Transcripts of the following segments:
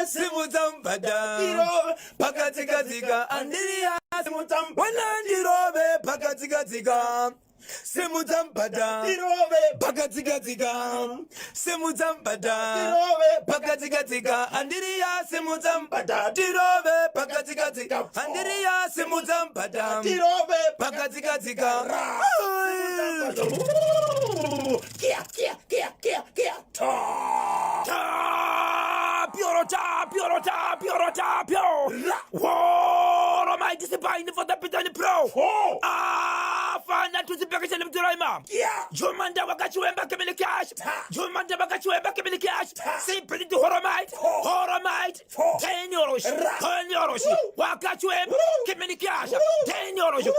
Simudza mubhadha. Tirove. Pakatsika-tsika. Andiriya. Simudza mubhadha. Wana ndirove pakatsika-tsika. Simudza mubhadha. Tirove. Pakatsika-tsika. Simudza mubhadha. Tirove. Pakatsika-tsika. Andiriya simudza mubhadha. Tirove pakatsika-tsika. Andiriya simudza mubhadha. Tirove. Pakatsika-tsika. Ra. Kia, kia, kia, kia, kia. Ta. Tapio, tapio, tapio, tapio. Ra. Woro my discipline for the Peter Pro. Ho. Afana tuzipekeshe mturaima. Kia. Jumanda wakachiwemba kemele cash. Ta. Jumanda wakachiwemba kemele cash. Ta. Simply to horomite. Ho. Horomite. Ho. 10 euros. Ra. 10 euros. Woo. Wakachiwemba Woo. kemele cash. Woo. 10 euros. Woo.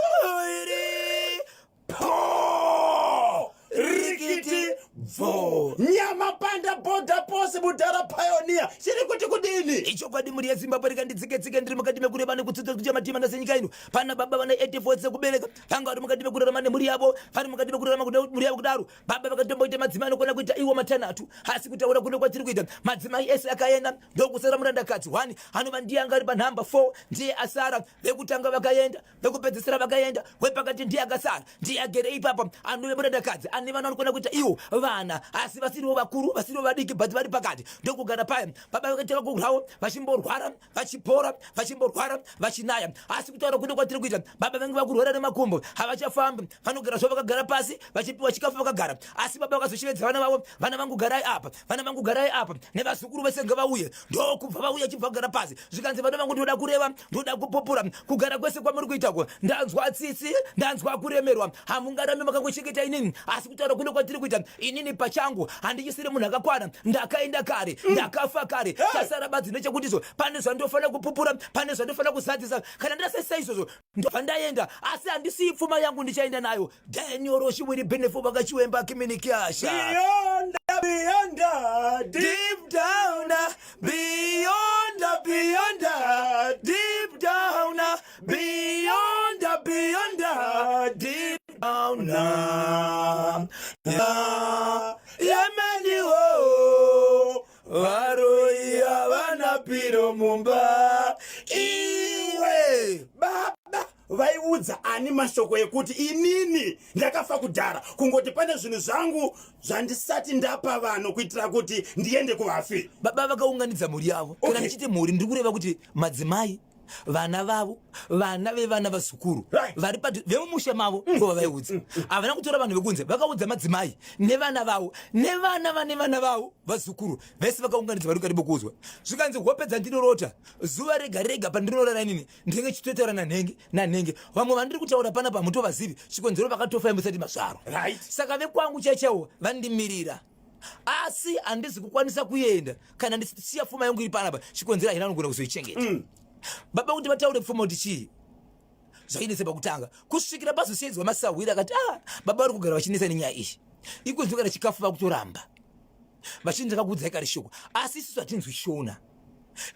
Iri. Po. Rikiti bvo. Nyama panda border post mudhara pioneer. Chiri kuti kudini? Ichokwadi, mhuri yeZimbabwe, rikandidzike-tsike ndiri mukati mekureva nekutsudza kuita matima nasenyika ino. Pana baba vane 84 dzekubereka, vanga vari mukati mekurarama nemhuri yavo, vari mukati mekurarama mhuri yavo kudaro. Baba vakatomboita madzimai anokwana kuita iwo matanhatu, asi kutaura kuno kwatiri kuita, madzimai ese akaenda, ndokusara murandakadzi 1 anova ndiye anga ari panhamba 4, ndiye asara. Vekutanga vakaenda, vekupedzisira vakaenda, wepakati ndiye akasara, ndiye agere ipapa, anove murandakadzi ane vana vanokwana kuita iwo vana, asi vasiriwo vakuru, vasiriwo vadiki, but vari pakati. Ndokugara paya. Baba vakaita vakurwawo, vachimborwara vachipora, vachimborwara vachinaya. Asi kutaura kuno kwatiri kuita, baba vange vakurwara nemakumbo, havachafambi, vanogara zvavo vakagara pasi, vachipiwa chikafu vakagara. Asi baba vakazoshevedza vana vavo: "Vana vangu, garai apa. Vana vangu, garai apa, nevazukuru vese ngavauye." Ndokubva vauya, chibva kugara pasi, zvikanzi, "Vana vangu, ndoda kureva, ndoda kupupura. Kugara kwese kwamuri kuitako, ndanzwa tsitsi, ndanzwa kuremerwa. Hamungarambi makangochengeta inini. Asi kutaura kuno kwatiri kuita, inini pachangu handichisiri munhu akakwana. Ndakaenda kare, ndakafa kare. Chasara badzi nechekutizo pane zvandofanira kupupura, pane zvandofanira kuzadzisa. Kana ndasesa izvozvo, ndobva ndaenda, asi handisiyi pfuma yangu, ndichaenda nayo." Daniel Roshiwiri Benefo vakachiwemba kiminikiasha. Beyond, beyond, deep down, beyond, beyond, deep down, beyond, beyond, deep down, yeah. Yemeniwo varoi havana piro mumba iwe. Baba vaiudza ani mashoko ekuti inini ndakafa kudhara, kungoti pane zvinhu zvangu zvandisati ndapa vanhu kuitira kuti ndiende kuvafi? Baba vakaunganidza mhuri yavo. Kana ndichiti mhuri, ndiri kureva kuti madzimai, vana vavo, vana vevana, vazukuru vari padhu vemumusha mavo, ndo vavaiudza. Havana kutora vanhu vekunze, vakaudza madzimai nevana vavo, nevana vane vana vavo, vazukuru vese vakaunganidza vari karibu kuudzwa. Zvikanzi, "Hope dzandinorota zuva rega rega, pandinorara inini ndinenge chitotaura nanhenge nanhenge. Vamwe vandiri kutaura panapa hamutovazivi, chikonzero vakatofa musati mazvarwa. Saka vekwangu chaichaiwo vandimirira, asi handizi kukwanisa kuenda kana ndisiya pfuma yangu iri panapa, chikonzero haina anogona kuzoichengeta." Baba kuti vataure pfuma kuti chii, zvainetsa pakutanga, kusvikira pazosedzwa masahwira akati, "Ah, baba vari kugara vachinetsa nenyaya iyi. Ikozvino kana chikafu vakutoramba vachinzi, ndakakuudzai kare shoko, asi isusu hatinzwi Shona,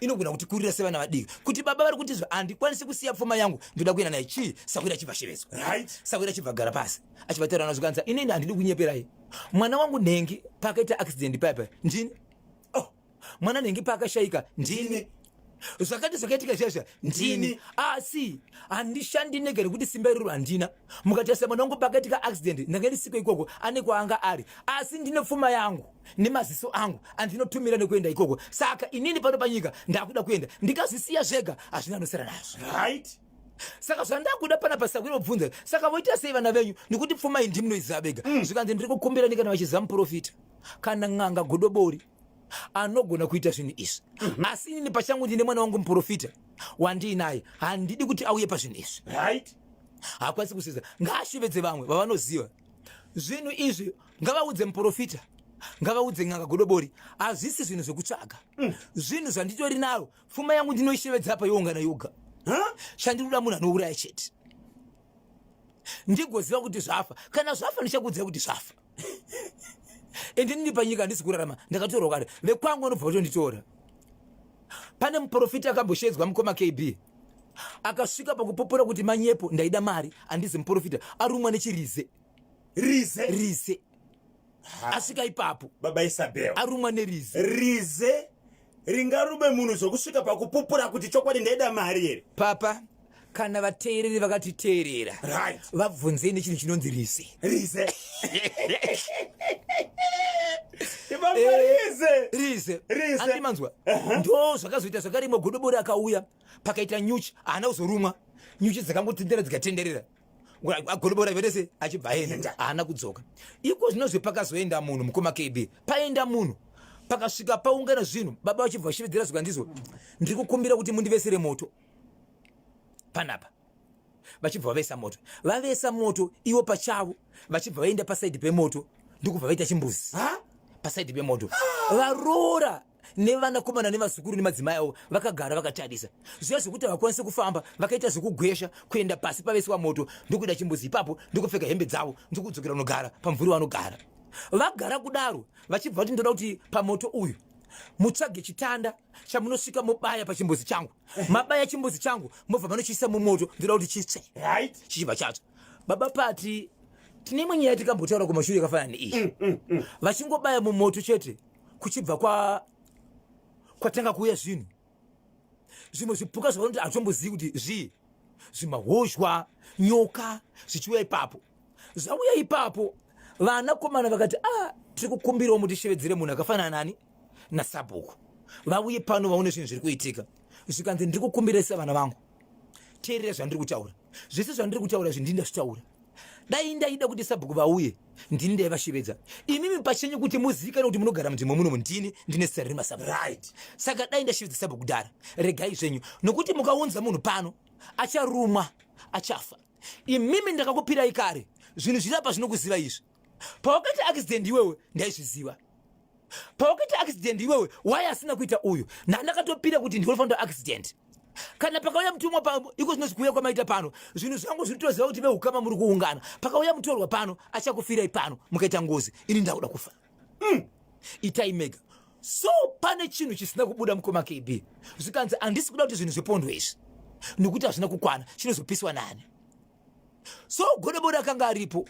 inogona kutikurira sevana vadiki kuti baba vari kuti handikwanisi kusiya pfuma yangu, ndoda kuenda naye chii." Sahwira achibva shevedzwa. Sahwira achibva gara pasi, achibva nazvo, kanza, "Inini handidi kunyeperai. Mwana wangu nhengi paakaita accident paipa, ndini. Oh. Mwana nhengi paakashayika, ndini. Zvakati zvakaitika zviya, ndini. Asi handishandi nega nekuti simba iroro handina. Mukatarisa mwana wangu pakaitika accident, ndanga ndisiko ikoko, ane kwaanga ari. Asi ndine pfuma yangu nemaziso angu andinotumira nekuenda ikoko. Saka inini pano panyika ndakuda kuenda, ndikazvisiya zvega hazvina anosara nazvo. Saka zvandakuda panapa." Sahwira bvunza, "Saka voita sei vana venyu, nekuti pfuma iyi ndimunoiziva vega?" Zvikanzi, "Ndiri kukumbira nekana vachiziva muprofita kana n'anga godobori anogona kuita zvinhu izvi. Asi inini pachangu ndine mwana wangu muprofita wandiinaye, handidi kuti auye pazvinhu izvi. Haakwanisi kusiza. Ngaashevedze vamwe vavanoziva zvinhu izvi. Ngavaudze muprofita, ngavaudze n'anga godobori. Hazvisi zvinhu zvekutsvaga, zvinhu zvanditori nayo. Pfuma yangu ndinoishevedza apa, youngana yoga. Chandinoda munhu anouraya chete, ndigoziva kuti zvafa. Kana zvafa, ndichakuudzai kuti zvafa. Ende ndiri panyika, handisi kurarama, ndakatorwa kare. Vekwangu vanobva vatonditora." Pane muprofita akamboshedzwa, mukoma KB, akasvika pakupopora kuti manyepo, ndaida mari, handizi muprofita, arumwa nechirize. Rize? Rize. Asvika ipapo. Baba Isabel. Arumwa nerize. Rize. ringarume munhu zvokusvika pakupupura kuti chokwadi ndaida mari here? Papa, kana vateereri vakatiteerera, vabvunzei nechinhu chinonzi rise. Rise. Rise. Rise. Andi manzwa. Ndo zvakazoita zvakarimwa godobori akauya pakaita nyuchi haana kuzorumwa. Nyuchi dzakangotendera dzikatenderera. Godobori aivete achibva aenda haana kudzoka. Iko zvinozve pakazoenda munhu mukoma KB. Paenda munhu pakasvika paungana zvinhu baba vachibva vashevedzera zvikandizo ndiri kukumbira kuti mundivesere moto panapa. Vachibva vavesa moto, vavesa moto ivo pachavo vachibva vaenda pasaidi pemoto ndokubva vaita chimbuzi pasaidi pemoto. Varoora nevanakomana nevazukuru nemadzimai avo vakagara vakatarisa zviya zvekuti havakwanisi kufamba, vakaita zvekugwesha kuenda pasi paveswa moto ndokuita chimbuzi ipapo ndokupfeka hembe dzavo ndokudzokera kunogara pamvuri vanogara. Vagara kudaro vachibva vati ndoda kuti pamoto uyu mutsvage chitanda chamunosvika mobaya pachimbuzi changu, mabaya chimbuzi changu mobva manochiisa mumoto, ndoda kuti chitsve. Chichibva chatsva. Baba Pati, tine imwe nyaya tikambotaura kumashure yakafanana neiyi. Vachingobaya mumoto chete kuchibva kwa kwatanga kuuya zvinhu zvimwe zvipuka zvavanoti hatombozivi kuti zvii, zvimahozhwa, nyoka zvichiuya ipapo. Zvauya ipapo vanakomana vakati a tiri kukumbirawo mutishevedzere munhu akafanana nani nasabhuku vauye pano vaone zvinhu zviri kuitika. Zvikanzi ndiri kukumbirisa vana vangu, teerera zvandiri kutaura, zvese zvandiri kutaura izvi ndini ndazvitaura. Dai ndaida kuti sabhuku vauye ndini ndaivashevedza, imimi pachenyu kuti muzivikanwe kuti munogara munzvimbo munomu ndini ndine zita riri masabhuku. Saka dai ndashevedza sabhuku kudhara, regai zvenyu, nokuti mukaunza munhu pano acharumwa achafa. Imimi ndakakupirai kare zvinhu zviri apa zvinokuziva izvi. Pawakaita accident iwewe ndaizviziva, pawakaita accident iwewe why asina kuita uyu ndandakatopira kuti ndinofanira accident. Kana pakauya mutumwa pa iko zvino zvikuuya kwamaita pano zvinhu zvangu zviri toziva kuti veukama muri kuungana, pakauya mutorwa pano achakufirai pano mukaita ngozi, ini ndakuda kufa. Itai mega. So pane chinhu chisina kubuda mukoma KB, zvikanzi handisi kuda kuti zvinhu zvipondwe izvi nokuti hazvina kukwana, chinozopiswa nani? So godobori akanga aripo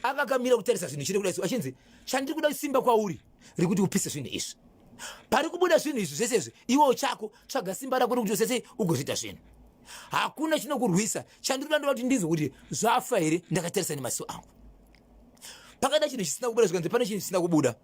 akakamira kutarisa zvinhu chiri kuda achinzi chandiri kuda simba kwauri rekuti upise zvinhu izvi, pari kubuda zvinhu izvi zvese izvi, iwewo chako tsvaga simba rako rekuti usese ugozviita zvinhu, hakuna chinokurwisa. Chandiri kuda ndoda kuti ndinzwe kuti zvafa here ndakatarisa nemaziso angu. Pakada chinhu chisina kubuda, zvikanzi pane chinhu chisina kubuda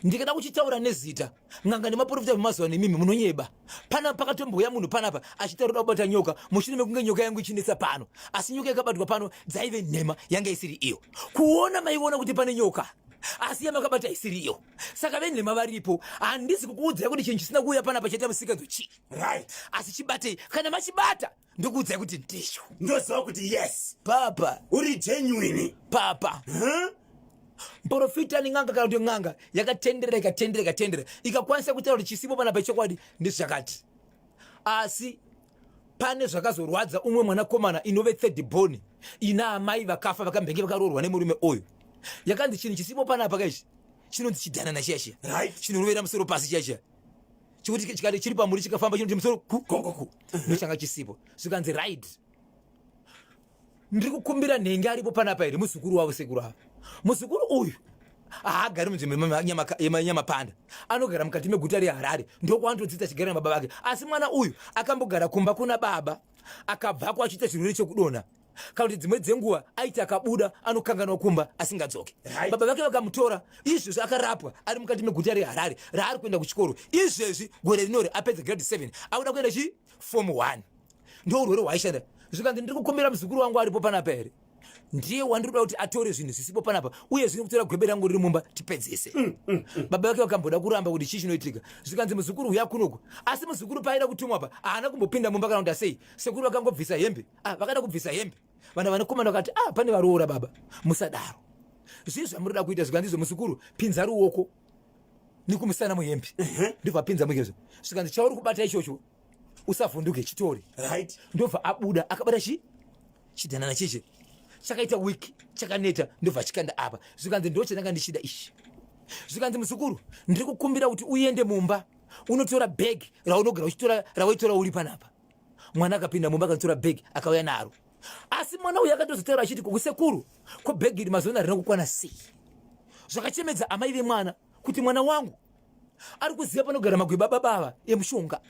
ndikada kuchitaura nezita, n'anga nemaprofita vemazuva nemimi munonyeba. Pana pakatombouya munhu panapa achitaura kuda kubata nyoka mushure mekunge nyoka yangu ichinetsa pano, asi nyoka yakabatwa pano dzaive nhema, yanga isiri iyo. Kuona maiona kuti pane nyoka asi yamakabata isiri iyo. Saka venhema varipo. Handisi kukuudzai kuti chinhu chisina kuuya panapa chaita musikadzo chii, asi chibatei. Kana machibata ndokuudzai kuti ndicho, ndoziva kuti yes papa uri genuine papa. Muprofita nen'anga kana kuti n'anga yakatenderera ikatenderera ikatenderera ikakwanisa kutaura kuti chisipo panapa chokwadi ndezvakati, asi pane zvakazorwadza umwe mwanakomana inove third born ina amai vakafa vakambenge vakaroorwa nemurume uyu. Yakanzi chinhu chisipo panapa kaichi chinonzi chidhanana chiya chiya, chinorovera musoro pasi chiya chiya, chekuti chikati chiri pamuri chikafamba chinoti musoro ku ku ndochanga chisipo. Zvikanzi right, ndiri kukumbira nhengi aripo panapa here muzukuru wavo sekuru ava. Muzukuru uyu haagari munzvimbo yenyamapanda, anogara mukati meguta reHarare, ndokwaanotodzidza achigara nababa vake. Asi mwana uyu akambogara kumba kuna baba akabvako achiita chirwere chekudonha, kana kuti dzimwe dzenguva aiti akabuda anokanganwa kumba asingadzoke. Baba vake vakamutora, izvezvi akarapwa ari mukati meguta reHarare raari kuenda kuchikoro izvezvi gore rinori apedza grade 7 akuda kuenda chi form 1. Ndo urwere hwaishanda. Zvikanzi ndiri kukumbira muzukuru wangu aripo panapa here, ndiye wandiri kuda kuti atore zvinhu zvisipo panapa uye zviri kutora gwebe rangu riri mumba tipedzese. Baba vake vakamboda kuramba kuti chii chinoitika. Zvikanzi muzukuru uya kunoku, asi muzukuru paaida kutumwa pa haana kumbopinda mumba kana kuti asei. Sekuru vakangobvisa hembe, vakada kubvisa hembe vana vanakomana vakati pane varoora baba musadaro, zvii zvamurida kuita? Zvikanzi izvo muzukuru pinza ruoko nekumusana muhembe, ndobva apinza muhembe. Zvikanzi chauri kubata ichocho usavhunduke, chitori. Ndobva abuda akabata chi chidhanana chiche chakaita wiki chakaneta, ndobva achikanda apa. Zvikanzi ndo chandanga ndichida ichi. Zvikanzi muzukuru ndiri kukumbira kuti uende mumba unotora bhegi raunogara uchitora rawaitora uri panapa. Mwana akapinda mumba akatora bhegi akauya naro, asi mwana uyu akatozotaura achiti kusekuru ko bhegi iri mazuva ano harina kukwana sei. Zvakachemedza amai vemwana kuti mwana wangu Ari kuziva panogara magweba baba ava emushonga.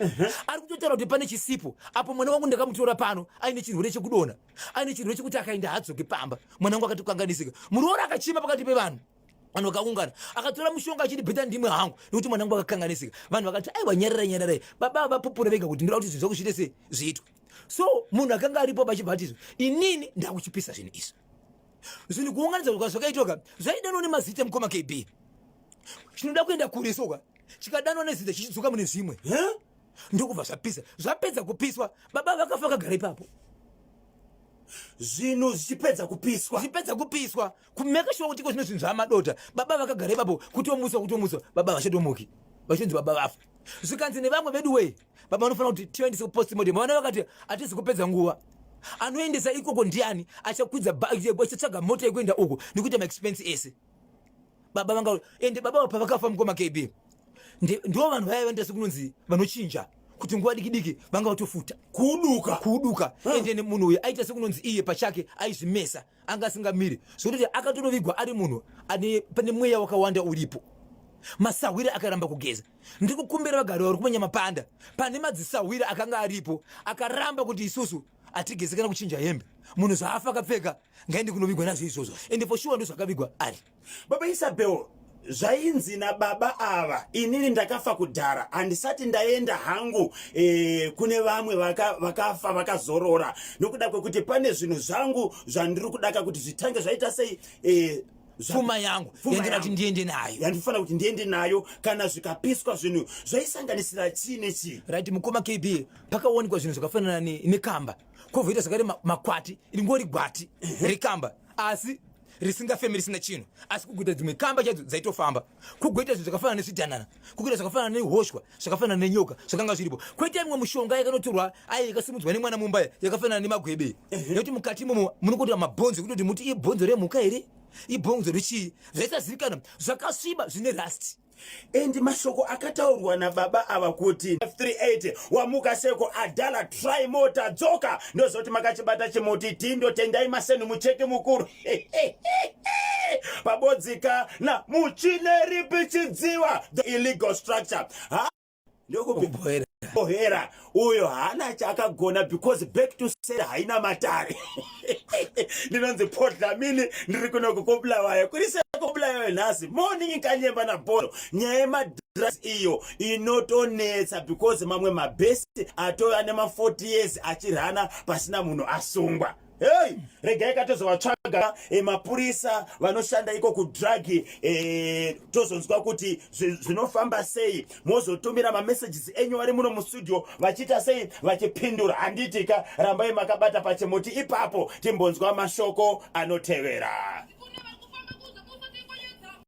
Ari kutotaura kuti pane chisipo apo. Mwana wangu ndakamutora pano aine chirwere chekudonha, aine chirwere chekuti akaenda haadzoke pamba. Mwana wangu akatokanganisika. Muroora akachema pakati pevanhu, vanhu vakaungana. Akatora mushonga achiti, "Better ndimwe hangu nekuti mwana wangu akakanganisika." Vanhu vakati, "Aiwa, nyararai, nyararai." Baba ava vapupura vega kuti ndoda kuti zvinhu zvako zviite sei, zviitwe. So munhu akanga aripo pachibva atizvo, "Inini ndakuchipisa zvinhu izvi." Zvinhu kuunganidza zvakaitwa zvaidanwa nemazita, mukoma KB. Chinoda kuenda kure soka chikadanwa nezita chichidzoka mune zvimwe, ndokubva zvapisa. Zvapedza kupiswa, baba vakafa vakagara ipapo. Zvinhu zvichipedza kupiswa? Zvichipedza kupiswa, kumake sure kuti iko zvino zvinhu zvamadota, baba vakagara ipapo. Kutomutswa, kutomutswa, baba vachatomuki, vachonzi baba vafa. Zvikanzi nevamwe vedu wei, baba vanofanira kuti tivaendese kupostmortem. Vana vakati, "Hatisi kupedza nguva. Anoendesa ikoko ndiani? Achakwidza, achatsvaga mota yekuenda uko nekuita maexpense ese." Baba vanga ende baba pavakafa, mukoma KB, ndo vanhu vaya vanoita sekunonzi vanochinja kuti nguva diki diki vanga vatofuta. Kuduka. Kuduka. Ende munhu uyu aita sekunonzi iye pachake aizvimesa, anga asingamiri, zvekutoti akatonovigwa ari munhu ane pane mweya wakawanda uripo. Masahwira akaramba kugeza. Ndiri kukumbira vagari vari kumanyamapanda, pane madzisahwira akanga aripo akaramba kuti isusu hatigezi kana kuchinja hembe. Munhu zvaafa akapfeka ngaende kunovigwa nazvo izvozvo. Ende for sure ndozvakavigwa ari. Baba Isabel, zvainzi nababa ava, "Inini ndakafa kudhara, handisati ndaenda hangu kune vamwe vakafa vakazorora, nokuda kwekuti pane zvinhu zvangu zvandiri kudaka kuti zvitange zvaita sei pfuma yangu yandinoda kuti ndiende nayo." Yandifanira kuti ndiende nayo. Kana zvikapiswa, zvinhu zvaisanganisira chii nechii? Right, mukoma KB, pakaonekwa zvinhu zvakafanana nekamba, kwobvoita zvakare makwati, ringori gwati rekamba asi risingafemi, risina chinhu, asi kugoita dzimwe kamba chaidzo dzaitofamba, kugoita zvinhu zvakafanana nezvidhanana, kugoita zvakafanana nehoshwa, zvakafanana nenyoka zvakanga zviripo, kwoita imwe mushonga yakanotorwa ai yakasimudzwa nemwana mumba, yakafanana nemagwebe, nekuti mukati imomo munongoita mabhonzo ekutoti muti ibhonzo remhuka here, ibhonzo rechii, zvaisazivikanwa, zvakasviba, zvine rust. And mashoko akataurwa nababa ava kuti 38 wamuka seko adala trimota dzoka, ndozoti makachibata chimuti tindo. Tendai masenu mucheki mukuru pabodzika na muchineripi chidziwa, the illegal structure. Ha, ndokupi? Kubohera. Bohera uyo haana chaakagona because back to sender haina matare. Ndinonzi Podlamini, ndiri kunoku kuBulawayo. Kuri sekuBulawayo nhasi morning kanyemba nabhoro. Nyaya yemadrugs iyo inotonetsa because mamwe mabhesi atova nema40 years achirana pasina munhu asungwa. Hei, regai katozovatsvaga mapurisa vanoshanda iko kudrug, tozonzwa kuti zvinofamba sei. Mozotumira mamessages enyu vari muno mustudio vachiita sei, vachipindura, handitika? Rambai makabata pachimuti ipapo, timbonzwa mashoko anotevera.